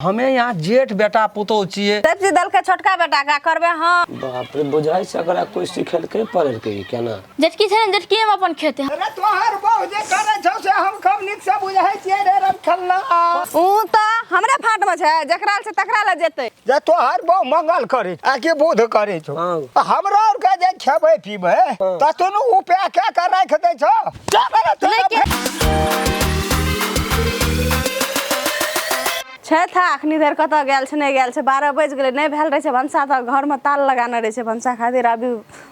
हमे यहाँ जेठ बेटा पुतोह छियै। सब चीज देलकै छोटका बेटा के करबै हम। बाप रे, बुझाइ छै एकरा कोइ सिखेलकै पढ़ेलकै ई केना। जेठकी छै ने, जेठकीए में अपन खेतै। अरे तोहर बहु जे करै छौ से हम खूब नीक से बुझै छियै रे रमखल्ला। ऊ तऽ हमरे फाट में छै, जकरा लए छै तकरा लए जेतै। जे तोहर बहु मंगल करै आ कि बुध करै छौ, हाँ। हमरो आर के जे खेबै पीबै तऽ तूनु उपाय कए के राखि दै छौ। चल रे तोरा नहि के छै था अखनी धरि कतऽ गेल छै नहि गेल छै, 12 बजि गेलै, नहि भेल रहै छै भनसा, तऽ घरमे ताल लगाने रहै छै भनसा खातिर, अभी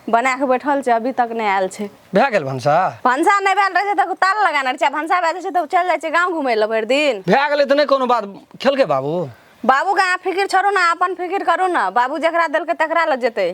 बना कऽ बैठल छै, अभी तक नहि आयल छै। भए गेल भनसा? भनसा नहि भेल रहै छै तऽ ताल लगाने रहै छै, भनसा भए जाइ छै तऽ चलि जाइ छै गाँव घुमै लए भरि दिन। भए गेलै तऽ नहि कोनो बात। खेलकै बाबू? बाबूके अहाँ फिकिर छोड़ू ने, अपन फिकिर करू ने, बाबू जकरा देलकै तकरा लऽ जेतै।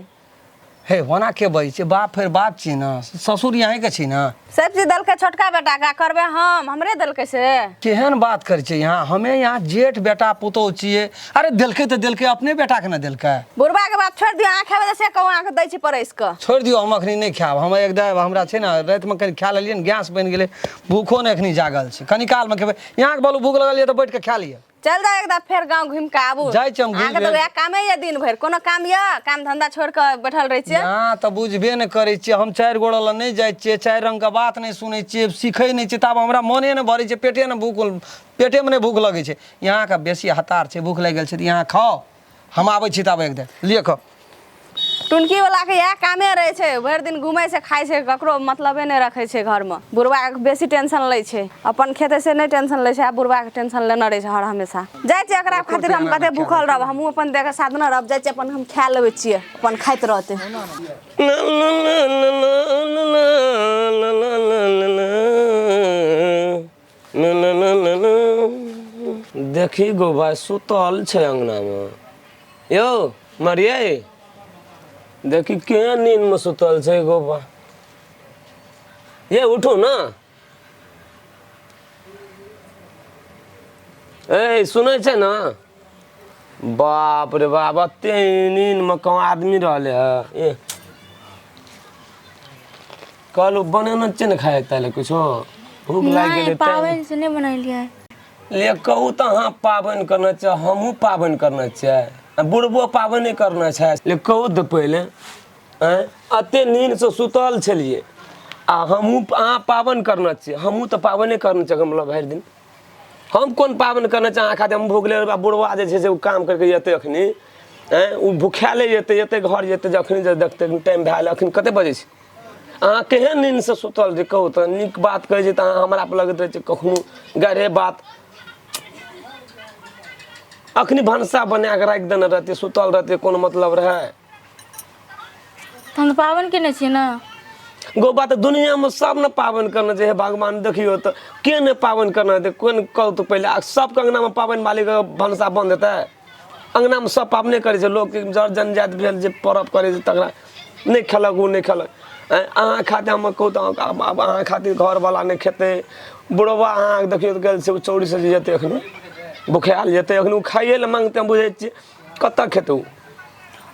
हे ओना के बजै छै, बाप फेर बाप छी ने, ससुर यहीँके छी ने। सब चीज देलकै छोटका बेटा के करबै हम, हमरे देलकै से। केहन बात करै छै यहाँ, हमे यहाँ जेठ बेटा पुतोह छियै। अरे देलकै तऽ देलकै, अपने बेटाके ने देलकै। बुढ़बा के बात छोड़ि दियौ, अहाँ खेबै तऽ से कहू, अहाँके दै छी परसि कऽ। छोड़ि दियौ, हम अखनी नहि खायब। हम एकदम हमरा छै ने रातिमे कनि खा लेलियै ने, गैस बनि गेलै, भूखो नहि अखनी जागल छै, कनि कालमे खेबै। यहाँके बोलू भूख लगल यऽ तऽ बैठ कऽ खा लिअ। चल जाओ एकदा फेर गांव घूम के आबू। जाइ छी हम घुमि अहाँके तऽ फिर। वएह कामे यऽ दिन भरि, कोनो काम यऽ? काम धंधा छोड़ि कऽ बैठल रहै छियै। यहाँ तऽ बुझबे नहि करै छियै, हम चारि गोड़ा लग नहि जाइ छियै, चारि रङ्गके बात नहि सुनै छियै, सीखै नहि छियै, तब हमरा मने नहि भरै छै, पेटे नहि भूख, पेटेमे नहि भूख लगै छै। यहाँके बेसी हतार छै, भूख लागि गेल छै तऽ यहाँ खाउ, हम आबै छी तब एक दिन लिअ खाउ। टुनकी वाला के इएह कामे रहै छै, भरि दिन घूमै छै, खाइ छै, ककरो मतलबे नहि रखै छै। घरमे बुढ़बा के बेसी टेंशन लै छै, अपन खेतै से नहि टेंशन लै छै, आ बुढ़बा के टेंशन लेने रहै छै हर हमेशा। जाइ छियै एकरा खातिर हम कते भूखल रहब, हमहूँ अपन देह के साधने रहब। जाइ छियै अपन हम खा लेबै छियै, अपन खाइत रहतै। देखी गो भाई, सुतल छै अंगनामे। यौ मरियै, देखी केहन नींदमे सुतल छै गो बा। ये उठू ना, ए सुनै छै ना? बाप रे बाप, एते नींदमे कहाँ आदमी रहले है। ए कहलहुँ बनेने छियै ने खाय ताय लए किछो? भूख लागि नहि गेलै। पाबनि से नहि बनेलियै। ले कहू तऽ अहाँ पाबनि करने छियै, हमहूँ पाबनि करने छियै, आ बुढ़बो पाबनि करने छै। ले कहू तऽ पहिले, आँय एते नींदसँ सुतल छलियै आ हमहूँ अहाँ पाबनि करने छियै, हमहूँ तऽ पाबनि करने छियै। मतलब भरि दिन हम कोन पाबनि करने छियै अहाँ खातिर? हम भूखले रहबै आ बुढ़बा जे छै से ओ काम करिके एतै अखनी, आँय ओ भुखायले एतै, एतै घर जेतै जखनी जे देखतै टाइम भए गेलै। अखन कते बजै छै? अहाँ केहन नींदसँ सुतल रही कहू तऽ? नीक बात कहै छी तऽ अहाँ हमरा पर लगैत रहै छै कखनो गढ़े बात। अखनी भनसा बना कऽ राखि देने रहतियै, सुतल रहतियै, कोनो मतलब रहै? तऽ हम तऽ पाबनि केने छियै ने। गो बात, दुनियामे सब ने पाबनि करने छै। हे भगवान, देखियौ तऽ के नहि पाबनि करने हेतै? कोन कहू तऽ पहिले, आ सबके अङ्गनामे पाबनि वालीके भनसा बन्द हेतै? अङ्गनामे सब पाबने करै छै लोक, जर जनजाति भेल जे पर्व करै छै तकरा नहि खेलक, ओ नहि खेलक। आँय अहाँ खातिर हम कहू तऽ आब अहाँ खातिर घरवला नहि खेतै? बुढ़बा अहाँके देखियौ तऽ गेल छै, ओ चौरीसँ जे जेतै एखन भुखायल जेतै, एखन ओ खाइए लए माँगतै, हम बुझै छियै। कतऽ खेतै ओ?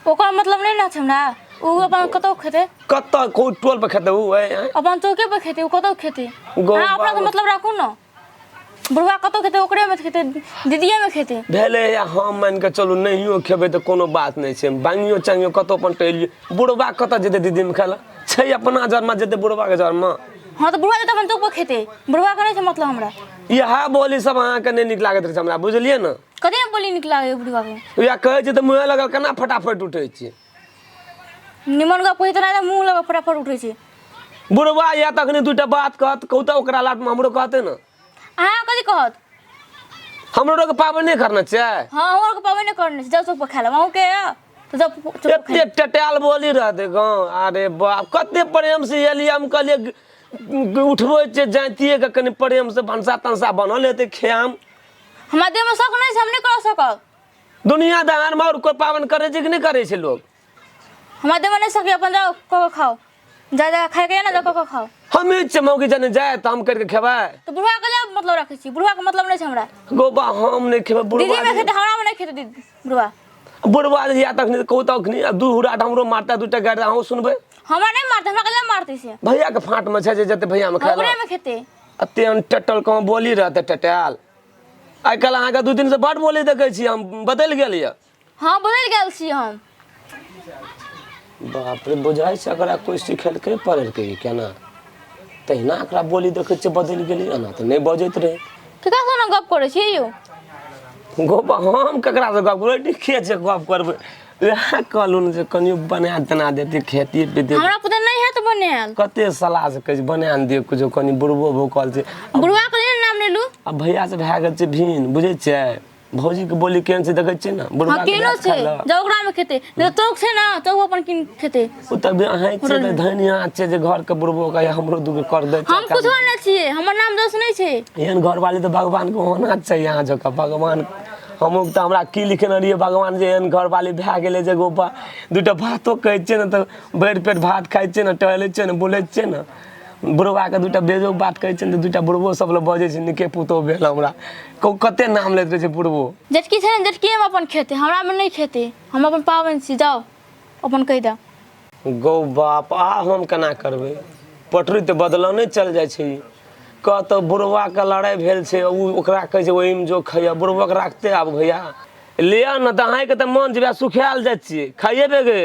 ओकर मतलब नहि ने छै हमरा, ओ अपन कतौ खेतै। कतऽ कोन टोल पर खेतै ओ? आँय, आँय? अपन चौके पर खेतै, ओ कतौ खेतै। गौ अहाँ अपना बाबा। मतलब राखू ने, बुढ़वा कतौ खेतै, ओकरे मे खेतै, दीदीए मे खेतै। भेलै या हम मानि कऽ चलू नहियो खेबै तऽ कोनो बात नहि छै, बाङ्गियो चाङ्गियो कतौ अपन टहलियो। बुढ़बा कतऽ जेतै दीदीमे खाय लए? छै अपना जरमे जेतै बुढ़बाके जरमे? हँ तऽ बुढ़वा जेतै अपन चौक पर खेतै, बुढ़वा के नहि छै मतलब हमरा। इएह बोली सब अहाँके नहि नीक लागैत रहै छै हमरा, बुझलियै ने? कथी मे बोली नीक लागैए बुढ़वा के? इएह कहै छै तऽ मुँहे लगल केना फटाफट उठै छियै। निमन गप कहै तऽ नहि मुँह लग फटाफट उठै छै। बुढ़वा या तखने दूटा बात कहत, कहू तऽ ओकरा लाटमे हमरो कहतै ने। अहाँ कथी कहत? हमरो के पाबनि नहि करना छै? हँ, हमरो के पाबनि नहि करने छै। जाउ चौक पर खाय लेब अहूँके तऽ जाउ चौक पर खाय एते टटायल बोली रहतै गाँव। अरे बाप, कते प्रेम से एलियै, हम कहलियै उठबै छियै जाइतियै के कनि प्रेम से भनसा तनसा बनल हेतै खेआम। हमरा देहमे शौक नहि छै, हम नहि कर सकब। दुनिया दहानमे आओर कोइ पाबनि करै छै कि नहि करै छै लोक? हमरा देहमे नहि सकी, अपन जाउ कऽ के खाउ, जा जा खाइके यऽ ने, जा कऽ के खाउ। हमही छियै मौगी जने जाय तऽ हम करिके खेबै। तऽ बुढ़वा के लए मतलब रखै छी, बुढ़वा के मतलब नहि छै हमरा। गोबा हम नहि खेबै बुढ़वा दीदी मे खेतै, हमरा मे नहि खेतै दीदी बुढ़वा। बुढ़वा जे या तखनी कहू तऽ अखनी दू हुराट हमरो मारता, दूटा गारि अहूँ सुनबै। हमरा नहि मारतै, हमरा के लए मारतै से? भैया के फाँटमे छै जे जेतै भैया मे खाय ओकरे मे खेतै। अते अनटटल कहाँ बोली रहतै टटायल। आइ काल्हि अहाँके 2 दिनसँ बड्ड बोली देखै छी हम, बदलि गेल यऽ। हँ, बदलि गेल छी हम। बाप रे, बुझाइ छै एकरा कोइ सिखेलकै पढ़ेलकै केना, तहिना एकरा बोली देखै छियै बदलि गेलै। एना तऽ नहि बजैत रहै। केकरा सँ गप करै छी यौ? गप हम ककरासँ गप करबै? ठीके छै, गप करबै। उएह कहलहुँ ने जे कनि बना तना देतै खेती पीती। हमरा पता नहि हैत बनायल। कते सलाह से कहै छै बना ने दियौ किछो, कनि बुढ़बो भूखल छै। बुढ़वा के लेल नाम लेलू। आ भैया से भए गेल छै भिन, बुझै छियै? भौजीके बोली केहन छै देखै छियै ने? बुढ़वा हँ, केनो छै जब ओकरा में खेतै, नहि तऽ चौक छै ने, चौक अपन कीन खेतै। ओ तऽ अहाँ छियै तऽ धनिया छियै जे घरके बुढ़बो के हमरो दूगो कर दै। हम कुछो नहि छियै, हमर नाम दोष नहि छै। एहन घरवाली तऽ भगवानके होना चाहिए अहाँ जकाँ। भगवान हमहूँ तऽ हमरा की लिखने रहियै भगवान जे एहन घरवाली भए गेलै जे गोपा दूटा भातो कहै छियै ने तऽ भरि पेट भात खाइ छियै ने, टहलै छियै ने, बोलै छियै ने। बुढ़बाके दूटा बेजो बात कहै छियै ने तऽ दूटा बुढ़बो सब लग बजै छै, नीके पुतोहु भेल हमरा। कते नाम लैत रहै छै बुढ़बो। जेठकी छै ने, जेठकीएमे अपन खेतै, हमरामे नहि खेतै। हम अपन पाबनि छी, जाउ अपन कहि दे। गौ बाप, आ हम केना करबै? पटरी तऽ बदलने नहि चल जाइ छै। कह तऽ बुढ़बाके लड़ाइ भेल छै, ओ ओकरा कहै छै ओहिमे जो खैया, बुढ़बोके राखते। आब भैया लिअ ने तऽ अहाँके तऽ मन जेबै सुखायल जाइ छियै, खाइए बेगे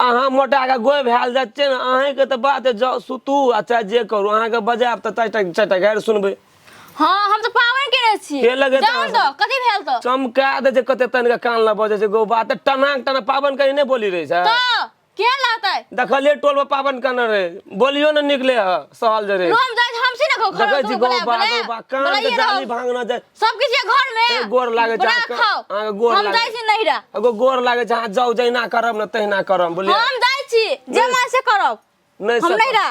अहाँ मोटाके गोइ भएल जाइ छियै ने। अहाँके तऽ बात जाउ सुतू आ चाहे जे करू, अहाँके बजायब तऽ चारिटा चारिटा गारि सुनबै। हँ, हम तऽ पाबनि केने छी। के लगे जाउ तऽ कथी भेल तऽ? चमका दै छै कते तनिका कान लग बजै छै। गौ बात टनाक टना पाबनि कहीं नहि बोली रहै छै। तऽ केहन लगतै? देखलियै टोल में पाबनि केने रहै, बोलियो ने निकले ह सहल जे रहै। हम जाइ हम छी ने घर। देखै छी गौ बा, गौ बा, कान के जाली भांगना जाइ। सब किछु ये घर में। ए, गोर लागै छै बना अहाँके, खाओ। अहाँके गोर हम लागै। जाइ छी नैहरा। एगो गोर लागै छै, अहाँ जाउ, जहिना करब ने तहिना करब, बुझलियै? हम जाइ छी, जे मन से करब। नहि हम सकब। नैहरा।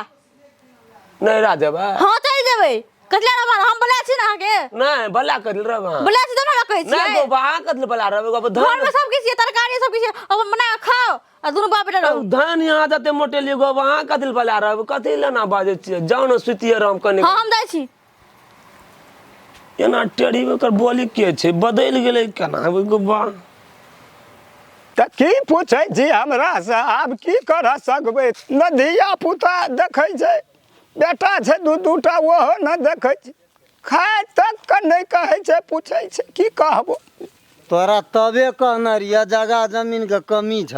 नैहरा जेबै? हँ, चलि जेबै। कथी लए रहब? हम बोला छी ने अहाँके। नहि बला कथी लए रहब अहाँ? बोला छी तब ने हमरा कहै नहि छियै। गौ बा, अहाँ कथी लए बला रहबै गौ? घर धन में सब किछु छै, तरकारी सब किछु छै, अपन बना कऽ खाओ आ दुनू बाप बेटा रहू। धन यहाँ जते मोटेलियै गौ बा, अहाँ कथी लए बला रहबै? कथी लए ना बाजै छियै? जाउ ने, सुतिए रहब कनि। हँ, हम जाइ छी। एना टेढ़ी ओकर बोली के छै, बदलि गेलै केना गौ बा? तऽ की पूछै छी हमरासँ? आब की करऽ सकबै? न धिया पुता देखै छै, बेटा छै दू दूटा, ओहो न देखै छै, खाय तक के नहि कहै छै, पूछै छै, की कहबो? तोरा तबे कहने रहियऽ जगह जमीनके कमी छ।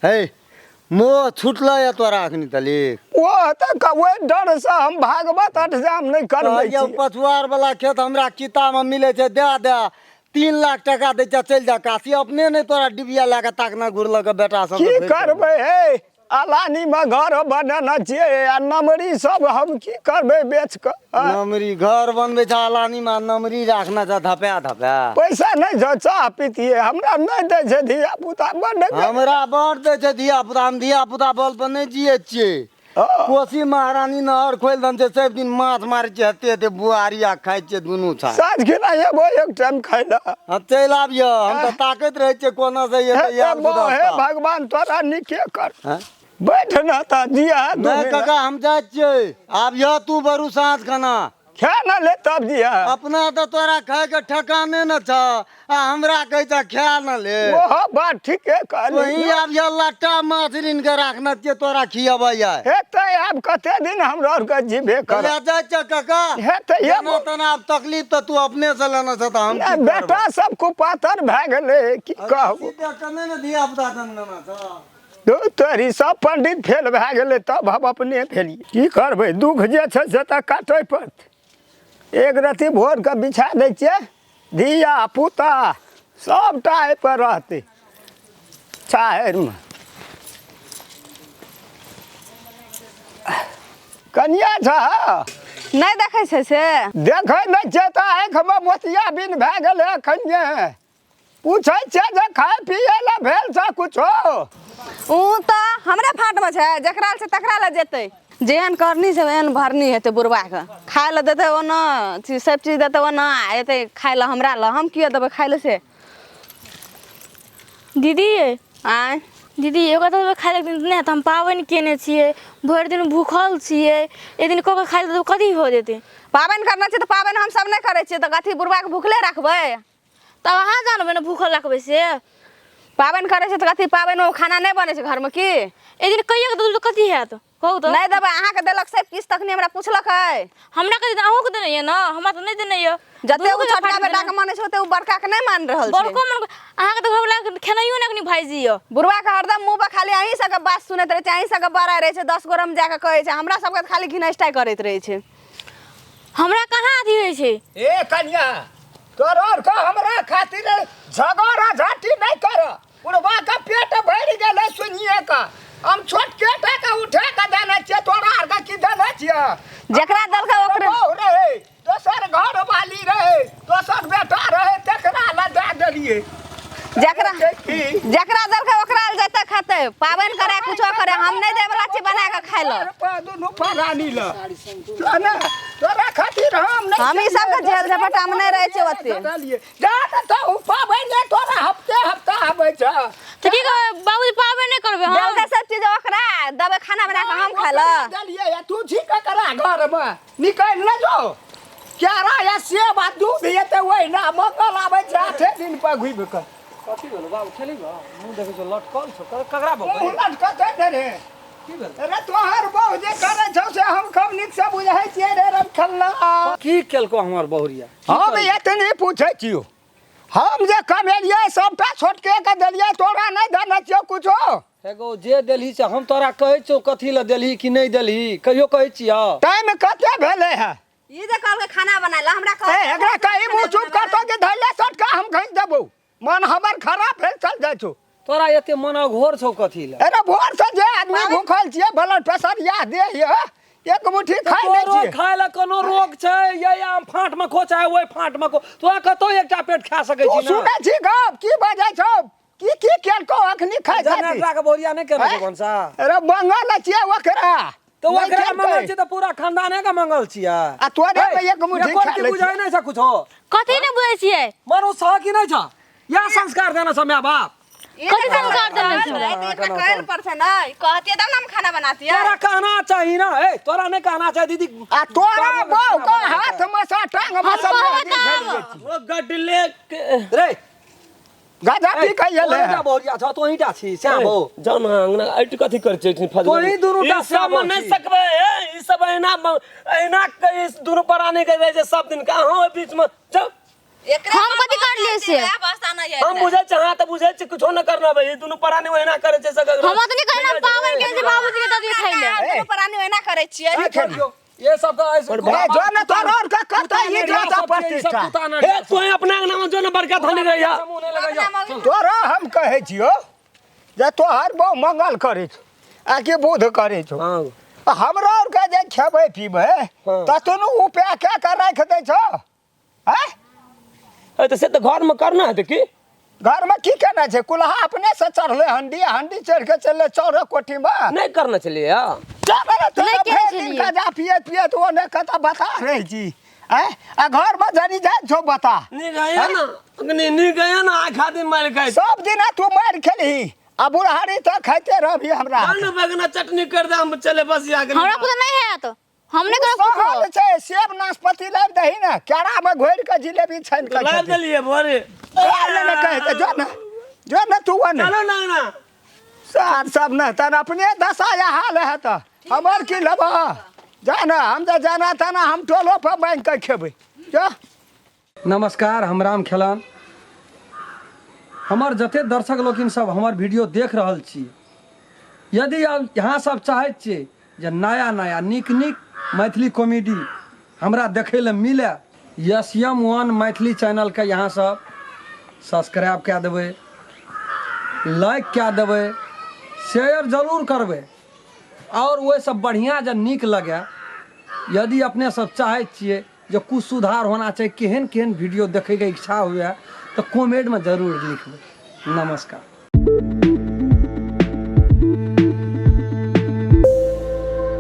हे, मोह छुटल यऽ तोरा अखनी तलिक? ओ तऽ ओहि डरसँ हम भागवत अठजाम नहि करबै कहलियै छी। पछुआर वाला खेत हमरा किताबमे मिलै छै, दए दए, 3 लाख टाका दै छै, चलि जा काशी। अपने नहि तोरा डिबिया लए कऽ ताकना घुरलक बेटा सब। की करबै हे? अलानीमे घर बनेने छियै आ नमरी सब हम की करबै बेच कऽ? आँय? नमरी घर बनबै छै अलानीमे, नमरी राखना छै धपा धपा। पैसा नहि छौ, चाह पीतियै। हमरा नहि दै छै धिया पुता बड्ड। हमरा बड़ दै छै धिया पुता। हम धिया पुता बल पर नहि जियै छियै। कोसी महारानी नहर खोलि देने छै, सब दिन माछ मारै छियै, हेते हेते बुआरी आ खाइ छियै दुनू छाक। साँझ खिना एबो एक टाइम खाइ लए। हम चलि आबियौ, हम तऽ ताकैत रहै छियै कोना से हे एतै आयल तऽ हे गुदस्ता। भगवान तोरा नीके कर। हँ? बैठ न तऽ दिया। नहि काका, हम जाइ छियै, आबियह तू बरू साँझ खाना। खा न ले तब दिया। अपना तऽ तोरा खायके ठेकाने न छ आ हमरा कहै छ खा न ले। ओहो बात ठीके कहली। वही आबियह, लट्टा माछ ऋण के राखने छियै, तोरा खियबै आइ। हे तऽ आब कते दिन हमरा आरके जीबे कर? ले जाइ छ काका। हे तऽ जेना तेना आब तकलीफ तऽ तू अपने से लेने छ, तऽ हम की करबै? बेटा सब कुपातर भए गेलै, की कहबो? देख कऽ नहि ने धिया पुता जनमेना छ। तोरी सब पंडित फेल भए गेलै, तब हम अपने भेलियै। की करबै, दुःख जे छै से तऽ काटै पड़तै। एक रत्ती भोरके बिछा दै छियै, धिया पुता सबटा एहिपर रहतै छाहरिमे। कनिया छ? नहि देखै छै से? देखै नहि छियै तऽ आँखिमे मोतिया बिन भए गेलै। एखन जे पूछै छियै जे खाय पियै लए भेल छ कुछो? ऊ तऽ हमरे फाटमे छै, जकरा लए छै तकरा लए जेतै। जेहन करनी छै ओहन भरनी हेतै। बुढ़बाके खाय लए देतै ओना, सब चीज देतै ओना, आ एतै खाय लए हमरा लए, हम किए देबै खाय लए से? दीदी। आँय? दीदी, एगो तऽ खाय लए नहि तऽ हम पाबनि केने छियै, भरि दिन भूखल छियै, एक दिन कऽ के खाय लए कथी हो जेतै? पाबनि करना छै तऽ पाबनि हमसब नहि करै छियै तऽ कथी बुढ़बाके भूखले राखबै? तब अहाँ जानबै ने भूखल रखबै से। पाबनि करै छै तऽ कथी पाबनिमे खाना नहि बनै छै घरमे की? एक दिन कहियो के देबै तऽ कथी हैत कहू तऽ। नहि देबै अहाँके देलक सब किछु तखनी हमरा पुछलक है। हमरा कथी अहूँ के देने यऽ ने, हमरा तऽ नहि देने यऽ। जते ओ छोटका बेटा के मानै छै ओते ओ बड़का के नहि मान रहल छै। बड़को मन अहाँके तऽ घरवला के खेनाइयो नहि अखनी भाइजी यऽ। बुढ़वा के हरदम मुँह पर खाली अहीं सबके बात सुनैत रहै छै, अहीं सबके बड़ाइ रहै छै, 10 गोरम जाके कहै छै, हमरा सबके तऽ खाली घिनैष्टाइ करैत रहै छै। हमरा कहाँ अथी होइ छै। ए कन्या तोर और का हमरा खातिर झगड़ा झाटी नहीं कर। बुढ़वा का पेट भरि गेलै सुनिए का, हम छोटके टाका उठा के देने छियै, तोरा आर के की देने छियै? जकरा देलकै ओकरे बहु रहै, दोसर घर वाली रहै, दोसर बेटा रहै, तकरा लए दए देलियै। जकरा जकरा देलकै ओकरा लए जैतै खेतै, पाबनि करै कुछो करै, हम नहि दै वला छियै बना कऽ खाय लए। दुनू प्राणी लए तोरा खातिर हम नहि, हम ई सबके झेल झपटामे नहि रहै छियै ओते। जा तऽ ओ पाबनि तोरा हफ्ते हफ्ता आबै छै। तऽ की कहबै बाबूजी पाबनि नहि करबै हम? देलकै सब चीज ओकरा देबै खाना बना कऽ हम खाय लए। देलियै तू छी ककरा घरमे निकलि नहि जो, केरा या सेब आ दूध एतै ओहिना मंगल आबै छै 8 दिन पर घुमि कऽ। कथी भेलो बाबू खेली गो मुँह देखै छौ लटकल छौ ककरा मुँह लटकतै नहि रे। की भेल? अरे तोहर बहु जे करै छौ से हम कम नीक से बुझै छियै रे रमखल्ला। की केलको हमर बहुरिया? हम एतने पूछै छियौ, हम जे कमेलियै सबटा छोटके के देलियै, तोरा नहि देने छियौ कुछो। एगो जे देलही से हम तोरा कहै छियौ कथी लए देलही कि नहि देलही, कहियो कहै छियौ? टाइम कते भेलै है? ई जे कहलकै खाना बनाय लए हमरा कहलकै। ए एकरा कही मुँह चुप करतौ कि धैले सटका हम घसि देबौ, मन हमर खराब भेल चल जाइ छौ। तोरा एते मन अघोर छौ कथी लए? अरे भोर से जे आदमी भूखल छियै, ब्लड प्रेशर या देह ये एक मुट्ठी खाइ नहि छियै। खाय लए कोनो रोग छै? ये आम फाँट में खो चाहे ओहि फाँट में खो, तोरा कतौ एकटा पेट खा सकै छी। तू सुनै छी गप की बजै छौ? की की केलको अखनी खाइ खातिर? जनरेटर के बोरिया नहि केने छौ भनसा? अरे मंगल छियै ओकरा। तऽ ओकरा मंगल छियै तऽ पूरा खानदाने के मंगल छियै। आ तोरे में एक मुट्ठी खा लै। बुझै नहि छ कुछो? कथी नहि बुझै छियै? मनु सह कि नहि छ? या संस्कार देना छ my बाप? कथी संस्कार देने छौ? कहल पर छै ने, कहतियै तब ने हम खाना बनातियै। तोरा कहना चाही ना, ए तोरा नहि कहना चाही दीदी। आ तोरा बहु के हाथ में से टांग में सब ओ गडले रे गाजा पी के एलै। तोरा बहुरिया छ, तोही टा छी श्याम बौ। जाउ ने अंगना ऐट कथी करै छै फजल? तोही दुनू टा सब नहि सकबै, ए ई सब एना एना के दुनू प्राणी के रहै छै सब दिन के, अहाँ ओहि बीच में जाउ। हम कथी करलियै से? हम बुझै छी, अहाँ तऽ बुझै छी कुछो नहि करना भाई, ई दुनू प्राणी ओहिना करै छै सगरे। हम तऽ नहि करना पाबनि के जे बाबूजी के दऽ दियै खाइ लए। दुनू प्राणी ओहिना करै छियै। ये सब का ऐसे जो न तोर और का करता ये जो था प्रतिष्ठा। हे तू अपना अंगना में जो न बड़का थाने रहिया। तोरा हम कहै छियौ जे तोहर बहु मंगल करै छौ आ कि बुध करै छौ, हमरा और के जे खेबै पीबै तऽ तोनु उपाय कए के राखि दै छौ। आँय? तऽ से तऽ घरमे करना हेतै की? घरमे की केना छै? कुल्हा अपने से चढ़लै हंडी, हंडी चढ़ि के चललै चौरक कोठी मे। नहि करना छलियै। जा पियत पियत ओ नहि कतऽ बता रहै छी। आँय? आ घरमे जरी जाइ छौ बता। नीक गया ना, नीक गया ना, आखा दिन मारि खाइ। सब दिना तू मारि खेलही आ बुढ़ारी तऽ खाइते रहबही हमरा। बैगना चटनी कर दे, हम चले बस हमरा कुछ नहि हैत, हम नहि करब कुछो। सहल छै, सेब नाशपाती लाबि दही ने, केरा मे घोरि के जिलेबी छानि के लाबि देलियै भोरे। नहि कहै छै, जो ने जो ने तू ने। चलो ना ना सर सब ने तहन अपने दशा या हाल है तऽ हमर की लेबह? जा ने, हम तऽ जाना ताना हम टोलो पर मांगि के खेबै। जो। नमस्कार, हम राम खेलान। हमर जते दर्शक लोकिन सब हमर वीडियो देख रहल छी, यदि यहाँ सब चाहैत छियै जे नया नया नीक नीक मैथिली कॉमेडी हमरा देखै लए मिले, यस एम वन मैथिली चैनलके यहाँ सब सब्सक्राइब कए देबै, लाइक कए देबै, शेयर जरूर करबै, और ओहिसँ बढ़िआँ जे नीक लगे, यदि अपने सब चाहै छियै जे कुछ सुधार होना चाही, केहन केहन वीडियो देखैके इच्छा हुए तऽ कमेंटमे जरूर लिखबै। नमस्कार।